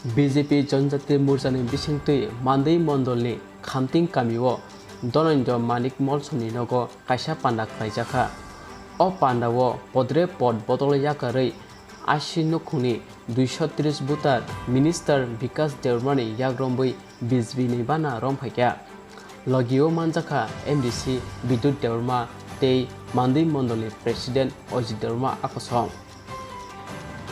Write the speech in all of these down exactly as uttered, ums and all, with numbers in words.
B J P Janjati Morchani bisingtwi Mandwi Mondolni Khamting kamio Dhananjay Manik Molsomni nogo kaisa panda khlaijakha. O pandao podre pod bodol yakarwi asi nukhungni duiso tris voter Minister Bikash Debbarmani yagromwi B J P ni bana romphaikha. Logio manjakha M D C Bidyut Debbarma tei Mandwi Mondolni President Ajit Debbarma akosong.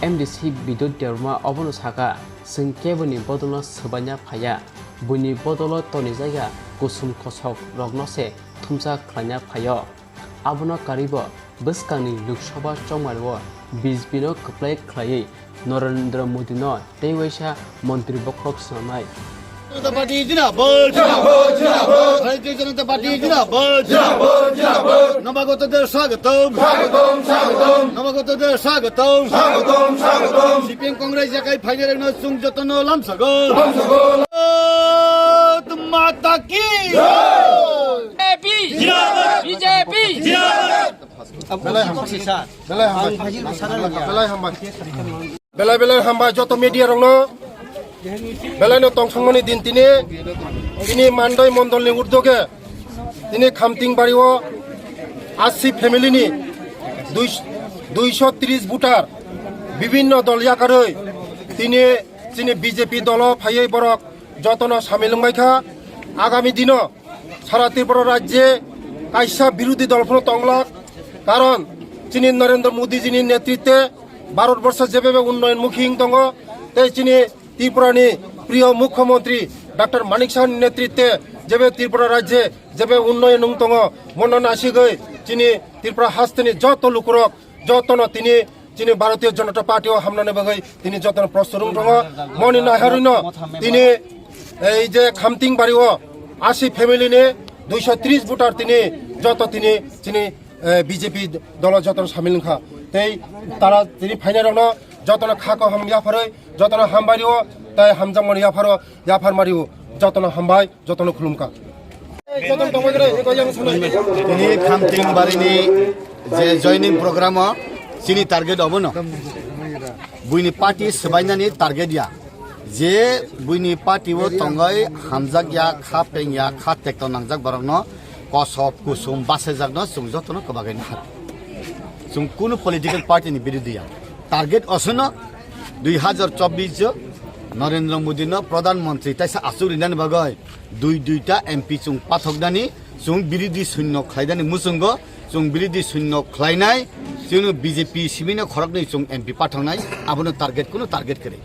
M D C Bidyut Debbarma obono sakha, "Chwng keboni bodolno swbaina phaiya, buini bodolo tonijagya kusum kosok rokno se thumsa khlaina phaio." Abono karwibo bwskangni Lok Sabha chongmario B J P no kwplai khlaiwi Narendra Modi no tei waisa montri bokhorok swnamnai. Janata Party jindabad. Jindabad, jindabad. Bharatiya Janata Party jindabad. Jindabad, jindabad. Nabagatoder swagatam. Swagatam, swagatam. Nabagatoder swagatam. Swagatam, swagatam. C P M Congress jakai phainairokno chwng jotono lamsago. Lamsago. Bharat Mata ki. Jai. B J P. Jindabad. B J P. Jindabad. Belai hambai. Belai hambai. Belai hambai. Belai belai hambai joto media rokno. Belai no tongsongmani din tini. Tini Mandwi Mondolni urdwge tini Khamting bario asi family ni dui, duiso tris voter bibinno dol yakarwi tini chini B J P dolo phaiwi borok jotono samil wngbaikha. Agami dino sara Tripura rajye kaisa birodhi dol phano tonglak, karon chini Narendra Modi jini netritwe Bharat borsho jebebe unnoyon mukhi wng tongo, tei chini Tripura ni priyo Mukhyamantri Doctor Manik Saha ni netritwe jebe Tripura rajye jebe unnoyon wng tongo, mono nasigwi chini Tripura hasteni joto lukurok jotono tini chini Bharatiya Janata Party o hamnani bagwi tini jotono prostor wng tongo. Moni naharino tini ei je Khamting bario asi family ni duiso tris voter tini joto tini chini, eh, B J P dolo jotono samil wngkha. Tei tara tini phainairokno jotono kha kaham yapharwi jotono hambai rio tei hamjakmani yapharo yaphar mario jotono hambai. Jotono khulumkha. Tini Khamting barini je joining program o chini target obono. Buini party swbainani target ya. Je buini party o tongoi hamjak ya, kha peng ya, kha tekto nangjak borokno kosop kusum basajakno chwng jotono kwbagwi nahar. Chwng kunu political party ni birodhi ya. Target osono dui hazar chobbish o Narendra Modi no Pradhan Mantri taisa achuk rinani bagwi dui duita M P chwng pathoknani, chwng birodhi shunyo khlainani muchungo, chwng birodhi shunyo khlainai, chwngno B J P simino khoroknwi chwng M P pathangnai, abono target, kuno target kwrwi.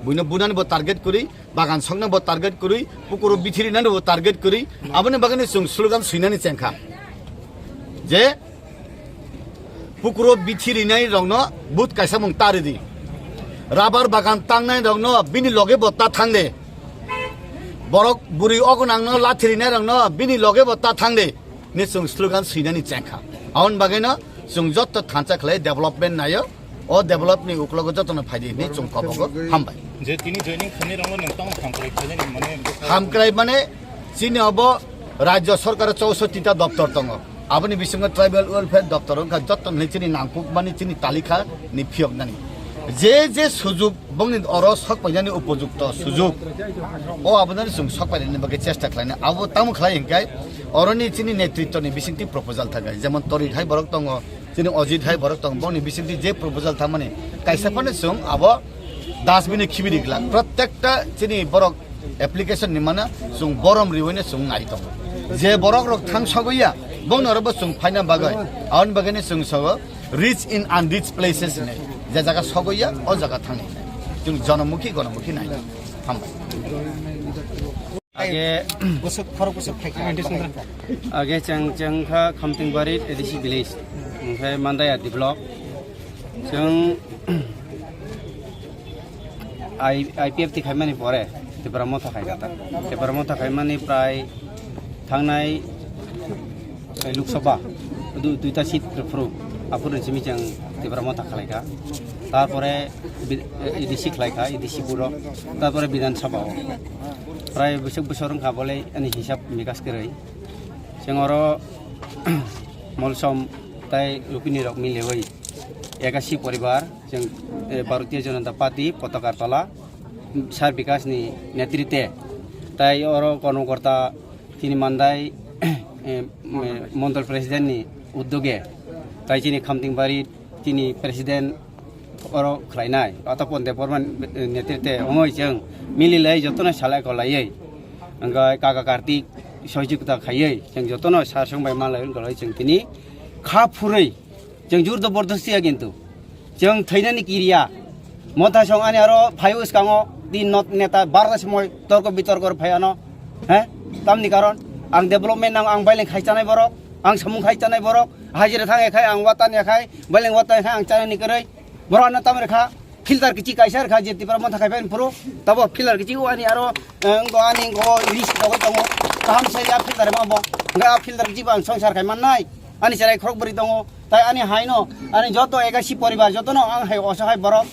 Buino bunani bo target kwrwi, bagan sokna bo target kwrwi, pukuro bithi rinani bo target kwrwi, aboni bagwino chwng slogan swinani chengkha. Je Pukuro bithi rinai rokno but kaisa mung ta ridi. Rabar bagan tangnai rokno bini loge bo ta thangde. Borok bwrwi ogonangno lathi rinai rokno bini loge bo ta thangde. Ni chwng slogan swinani chengkha. Aboni bagwino chwng jotto thansa khlai development naio. O develop ni uklogo jotono phaidi ni chwng kobogo hambai. Je tini joining khainai rokno nwng tamo hamkrai khainani mane bwkha Hamkrai mane chini obo Rajya Sarkar chousotti ta doptor tongo. Aboni bisingo Tribal Welfare doptor wngkha joto hinwi chini nangkukmani chini talikha ni phiyoknani. Je je sujuk bongni oro sok painani upojukto sujuk. O abonani chwng sok painani bagwi chesta khlainai. Abo tamo khlai hinkhe oroni chini netritwni bisingtwi proposal thagai. Jemon Torit hai borok tongo, chini Ojit hai borok tongo. Bongni bisingtwi je proposal thangmani kaisa phano chwng abo dustbin-o khibi ri glak. Protekta chini borok application ni mana chwng borom riwino chwng nai tongo. Je borok rok thang sogwi ya, bongno oro bo chwng phaina bagwi. Aboni bagwino chwng sogo rich in unrich places hinwi. Je jaga sogwi ya, o jaga thangni. Chwng jonomukhi, gonomukhi nai. Hambai. Age bwswk khorok bwswk phaikha. Age chwng, chwng kha Khamtingbari A D C village. Onkhe Mandaya develop. Chwng I, I P F T khaimani pore Tipra Motha khaikha ta. Tipra Motha khaimani prai thangnai, eh, Lok Sabha, du-, duita seat phuru, aphuru simi chwng Tipra Motha khlaikha. Tarpore bi-, eh, A D C khlaikha, A D C puro. Tarpore Bidhan Sabha o. Prai bwswk bwswk wngkha bole ani hisab mikas kwrwi. Chwng oro Molsom tai Rupini rok milewi ekasi poribar. Chwng, eh, Bharatiya Janata Party potokar tola Sir Bikash ni netritwe, tai oro Kormokorta chini Mandai, eh, eh, Mondol President ni uddoge, tai chini Khamtingbari chini President oro khlainai, Atapon Debbarma ni netritwe wngwi chwng mililai jotono salai kolaiwi, hwnkhe Kaka Kartik sohojogita khaiwi chwng jotono sir song bai malai wngwi chwng tini kha phurwi. Chwng jur jobordosti ya kintu. Chwng thwinani kiriya. Motha song ani aro phaio skango tin not neta barda somoi torko bitorko phai ano. He? Tamni karon ang development nang ang baileng khai chanai borok, ang samung khai chanai borok, hajira thang ekhai ang watan ekhai, baileng watan ekhai ang chanani kwrwi. Borok ano tamre kha. Filter kichi kaisa rwkha je Tipra Motha khai phai phuru, tabo filter kichi o ani aro, eh, wngko ani wngko list dogwi tongo. Kaham se ya filter ma bo. Hwnkhe a filter kichi bo ang songsar khai mannai. Ani cherai khorok bwrwi tongo. Tai ani haino, ani joto ekasi poribar, jotono ang hai oso hai borok.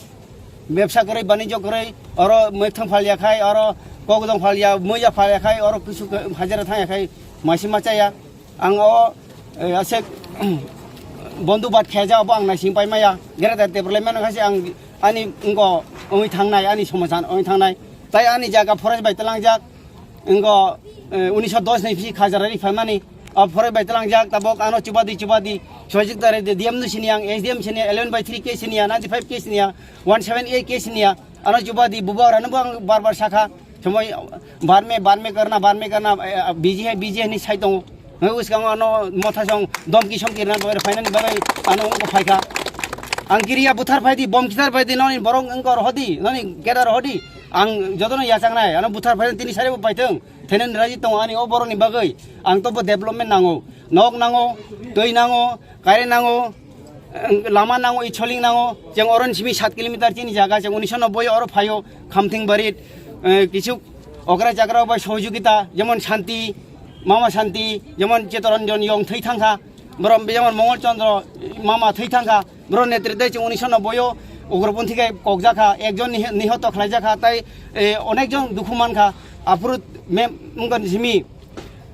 Bebsa kwrwi, banijyo kwrwi, oro mwthang phalya khai, oro kokdong phalya, muya phalya khai, oro kisu hajira thangya khai, maisi ma chaya. Ang o, eh, aswk, bondu bat khaijak, obo ang naising pai maya. Greater development khaise ang ani wngko wngwi thangnai, ani somajan wngwi thangnai. Tai ani jaga forest bai twlangjak, wngko, eh, unisho dos ni bisi khajarari phaimani. O forest bai twlangjak, tabok ano chubadi, chubadi. Sojik tare de D M no siniya, S D M siniya, eleven by three case siniya, ninety five case siniya, one seven eight case siniya. Ano chubadi, bubagra no bo ang bar bar sakha. Somoi barme, barme karna, barme karna, eh, busy hai, busy hai ni sai tongo. Hwnwi bwskango ano motha song domki somki rwna bagwi, phainani bagwi ano wngkha phaikha. Ang kiriya buthar phaidi, bom kithar phaidi, noni borok wngkha rohodi, noni geda rohodi. Ang jotono yachaknai, ano buthar phaidi tini sari bo paithwng. Thainani raji tongo ani o borokni bagwi. Ang tobo development nango, nok nango, twi nango, kare nango, lama nango, i choling nango. Cheng oron simi sat kilometer chini jaga, cheng unisho nobboi oro phaio, Khamting barit, eh, kichu okra chakra bai sohojogita, jemon Shanti, Mama Shanti, jemon Chetoranjan yong thwi thangkha, borom jemon Mongol Chandra mama thwi thangkha, boro netritwe cheng unisho nobboi o ugroponthi khe kokjakha, ekjon niho-, nihoto khlaijakha, tai, eh, onekjon dukhu mankha, aphuru mem-, wngkha simi,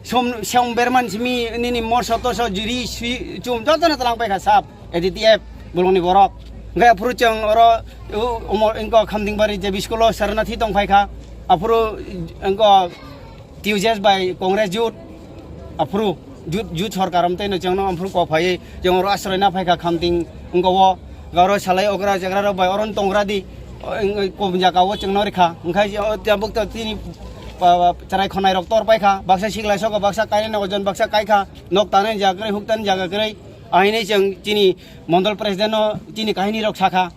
Som, Som Berman simi nini morso torso jiri swi chum jotono tlang paikha sap A D T F bolongni borok. Hwnkhe aphuru chwng oro u, omo wngkha Khamtingbari J B school o Saranathi tong phaikha. Aphuru wngkha T U J S bai Congress jut. Aphuru jut, jut sorkar amtwi no chwngno aphuru kok phaiwi chwng oro asroina phaikha Khamting wngkha o. Oro salai okra chakrarok bai oro tongra di. Ong, ong, kom jaka o chwngno rikha. Hwnkhe o tabuk to tini, ba, ba, chwrai khonai rok tor paikha. Baksa sikla soko, baksa kainai ojon, baksa kaikha. Nok tanai jaga kwrwi, huk tanai jaga kwrwi. Ahini chwng chini mondol president no chini kahini rok sakha.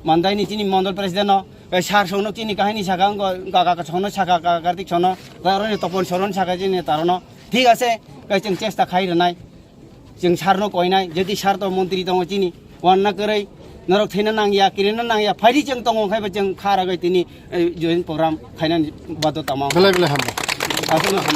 Mandaini chini mondol president no. Kai sar songno chini kahini sakha, wngkha kaka songno sakha, kaka Kartik songno. Tei oro ni topon soron sakha chini tarono. Thik ase, kai chwng chesta khai rwnai. Chwng sarno koinai, jodi sar to montri tongo chini, wanna kwrwi, norok thwina nangya, kirina nangya, phaidi chwng tongo, khai bo chwng kha ragwi tini, eh, join program khainani bato tamo. Belai belai hambai. Aswkno hambai.